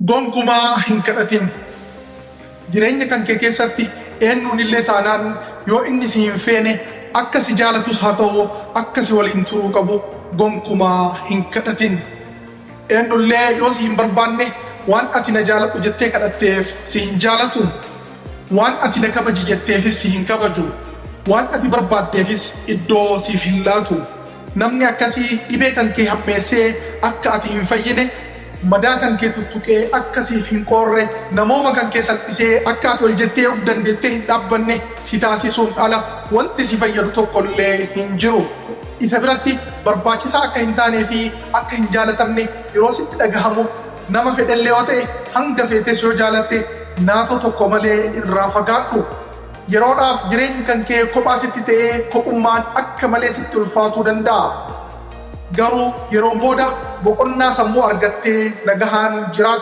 Gonkumaa hin kadhatin. Jireenya kan kee keessatti eenyuun illee taanaan yoo inni si hin feene, akka si jaalatus haa ta'u akka si waliin turuu qabu gonkumaa hin kadhatin. Eenyullee yoo si hin barbaanne, waan ati na jaaladhu jettee kadhatteef si hin jaalatu. Waan ati na kabaji jetteefis si hin kabaju. Waan ati barbaaddeefis iddoo siif hin laatu. Namni akkasii dhibee kan kee hammeessee akka ati hin fayyine, madaa kan kee tuttuqee akka siif hin qoorre, namooma kan kee salphisee akka ati ol jettee of dandeettee hin dhaabbanne si taasisuun ala wanti si fayyadu tokkollee hin jiru. Isa biratti barbaachisaa akka hin taanee fi akka hin jaalatamne yeroo sitti dhagahamu, nama fedhellee yoo ta'e, hanga feetes yoo jaalatte, naatoo tokko malee irraa fagaadhu. Yeroodhaaf jireenyi kan kee kophaa sitti ta'ee kophummaan akka malee sitti ulfaatuu danda'a. Garuu yeroon booda boqonnaa sammuu argattee nagahaan jiraatta.